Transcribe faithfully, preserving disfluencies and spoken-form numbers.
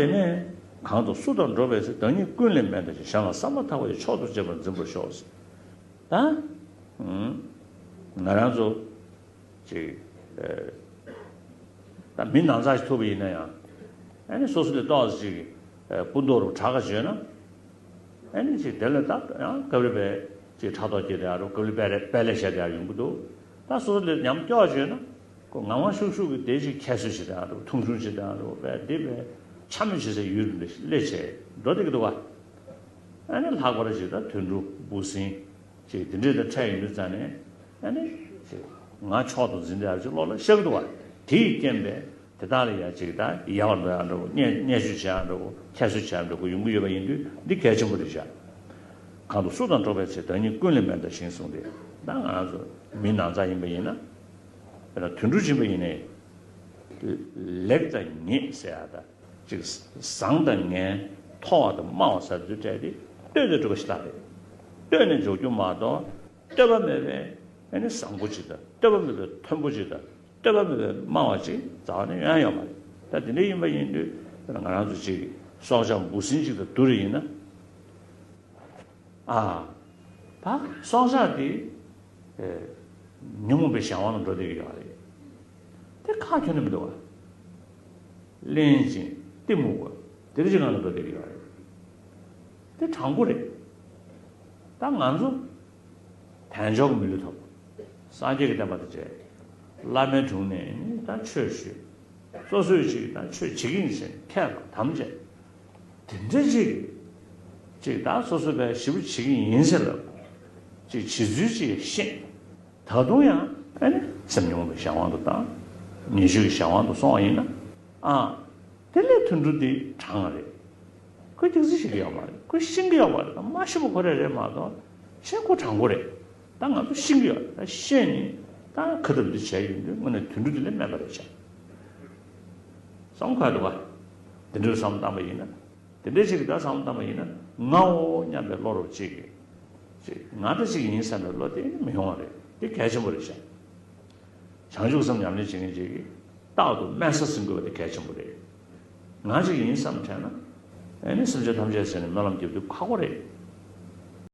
དེ་ནས་གང་དུ་སུ་དང་འགྲོགས་པའི་ཚེ། བདག་ཉིད་ཀུན་ལས་དམན་དང་ཞེན། གཞན་ལ་བསམ་པ་ཐག་པ་ཡིས། མཆོག་ཏུ་གཅེས་པར་འཛིན་པར་ཤོག། ད་ང་རང་ཚོ་ཅིག་ད་མི་ནང་ཚགས་ཤིག་ཐུག་པ་ཡིན་ན་ཡང་། ཨ་ནི་སོ་སོ་ལས་ཏོག་ཙམ་ཅིག་སྤུ་མདོག་རུ་དྲག་ག་བྱོས་ན། ཨ་ནི་ཅིག་དེ་ལ་ད་ཡང་སྐབས་རེ་བས་ཅིག་ཕྲག་དོག་སྐྱེས་བསྡད་ཡག་རུ། སྐབས་རེ་དཔེ་ལེགས་བཤད་བསྡད་ཡག་ཡོང་གི་འདུག། ད་སོ་སོ་ལས་ཉམས་སྐྱོ་བ་བྱོས་ན། ཁོ་ངང་ངང་ཤུགས་ཤུགས་ཀྱིས་དེ་ཅིག་ཁྱད་གསོད་བྱེད་བསྡད་ཡག་རུ། མཐོང་ཆུང་བྱེད་བསྡད་ཡག་རུ། དཔེ་འདི་དཔེ་འཕྱ་སྨོད་བྱེད་སའི་ཡུལ་དུ་སླེབས་བྱས་འགྲོ་བསྡད་ཀྱི་འདུག་བ། ཨ་ནི་ལྷག་པར་ཅིག་ད་དུད་འགྲོ་འབུ་སྲིན་ཅིག་དེ་འདྲས་དང་འཕྲད་ཡོང་དུས་ཙང་ནས། ཨ་ནི་ཅིག་ང་མཆོག་ཏུ་འཛིན་བསྡད་ཡག་ཅིག་བློ་ལ་ཤར་གི་འདུག་བ། དེ་ཡི་རྐྱེན་པས་དེ་དག་ལ་ཡང་ཅིག་ད་ཡལ་བར་འགྲོ་ཡག་འདྲ་བོ། བརྙས་བརྙས་བཅོས་བྱེད་ཡག་འདྲ་བོ། ཁྱད་གསོད་བྱེད་ཡག་འདྲ་བོ་ཡོང་གི་ཡོད་པ་ཡིན་དུས། འདི་གལ་ཆེན་པོ་རེད་ཤག། གང་དུ་སུ་དང་འགྲོགས་པའི་ཚེ། བདག་ཉིད་ཀུན་ལས་དམན་དང་ཞེན་གསུངས་ཏེ། ད་ང་ཚོ་མི་ནང་ཚགས་ཡིན་པ་ཡིན་ན། དཔེར་ན་དུད་འགྲོ་ཡིན་པ་ཡིན་ནའི། ལེགས་དང་ཉེས་ཟེར་ཡག་དང་། ཅིག་བཟང་དང་ངན། མཐོ་བ་དང་དམའ་བ་ཟེར་དུས་སྤྲད་དེ་བསྟོད་དེ་འགྲོ་བ་ཞིག་ལ་རེད། བསྟོད་ནས་འཇོག་རྒྱུ་མ་གཏོགས། བསྟོད་པ་མེད་པའི་ཨ་ནི་བཟང་པོ་ཅིག་དང་། བསྟོད་པ་མེད་པའི་མཐོན་པོ་ཅིག་དང་། བསྟོད་པ་མེད་པའི་དམའ་བ་ཅིག་རྩ་བ་ནས་ཡོང་ཡ་ཡོད་མ་རེད། ད་དེ་འདྲ་ཡིན་པ་ཡིན་དུས། ང་རང་ཚོ་ཅིག་སྲོག་ཆགས་འབུ་སྲིན་ཅིག་དང་བསྡུར་ཡིན་ན། ཨ། ད་སྲོག་ཆགས་དེ་ཨེ་ཉོན་མོངས་པའི་གཞན་དབང་ལ་འགྲོ་བསྡད་ཀྱི་ཡོད་རེད། དེ་ཁག་ཁྱོན་ནས་མི་འདུག་བ། གླེན་ཅིང་གཏི་མུག་པ་དེ་འདྲ་ཅིག་ངང་ལ་འགྲོ་བསྡད་ཀྱི་ཡོད་རེད། དེ་དྲང་པོ་རེད། ད་ང་ཚོ་དལ་འབྱོར་གྱི་མི་ལུས་ཐོབ། སངས་རྒྱས་ཀྱི་བསྟན་པ་དང་མཇལ། བླ་མའི་དྲུང་ནས་ནི་ད་ཆོས་ཞུས། སོ་སོས་ཅིག་ད་ཆོས་བྱེད་ཀྱི་ཡིན་ཟེར་ཁས་བླངས་དམ་བཅས། དེ་འདྲ་ཅིག་ཅིག་ད་སོ་སོ་པའི་ཞེ་པོ་བྱེད་ཀྱི་ཡིན་ཟེར་ལབ། ཅིག་བྱེད་ཚུལ་ཅིག་ཤེས། ད་དུང་ཡང་ཨ་ནི་སེམས་ཉོན་མོངས་པའི་གཞན་དབང་དུ་བཏང་། ཉེས་སྤྱོད་ཀྱི་གཞན་དབང་དུ་སོང་བ་ཡིན་ན། ཨ། དེ་ལས་དུད་འགྲོ་འདི་དྲང་བ་རེད། ཁོས་ཐུགས་རྗེ་ཤེས་ཀྱི་ཡོད་མ་རེད། ཁོས་ཤེས་ཀྱི་ཡོད་མ་རེད། ད་མ་ཤེས་པ་ཁོ་རང་རེད་མ་གཏོགས། ཤེས་ཁོ་དྲང་པོ་རེད། ད་ང་ཚོ་ཤེས་ཀྱི་ཡོད་རེད། ད་ཤེས་ནས་ད་ག་ཐབས་འདི་བྱས་ཡོང་དུས་དངོས་གནས་དུད་འགྲོ་འདི་ལས་དམན་པ་རེད་བྱ། བསམ་ཁ་འདུག་བ། འདི་འདྲའི་བསམ་བློ་བཏང་པ་ཡིན་ན། དེ་འདྲའི་ཞིག་གི་ད་བསམ་བློ་བཏང་པ་ཡིན་ན། ངའོ་སྙམ་པའི་བློ་རོགས་གཅིག་གིས། ཅིག་ང་འདྲ་ཞིག་ཡིན་བསམ་པའི་བློ་དེ་མི་ཡོང་བ་རེད། དེ་གལ་ཆེན་པོ་རེད་ཤག། བྱང་ཆུབ་སེམས་ཉམས་ལེན་བྱེད་མཁན་ཅིག་གིས་རྟག་ཏུ་དམན་ས་ཟིན་དགོས་པ་དེ་གལ་ཆེན་པོ་རེད། ང་ཅིག་ཡིན་བསམ་དྲན་ན། ཨ་ནི་སེམས་ཅན་ཐམས་ཅད་ཟེར་ནས་སྨོན་ལམ་རྒྱབ་དུས་ཁག་པོ་རེད།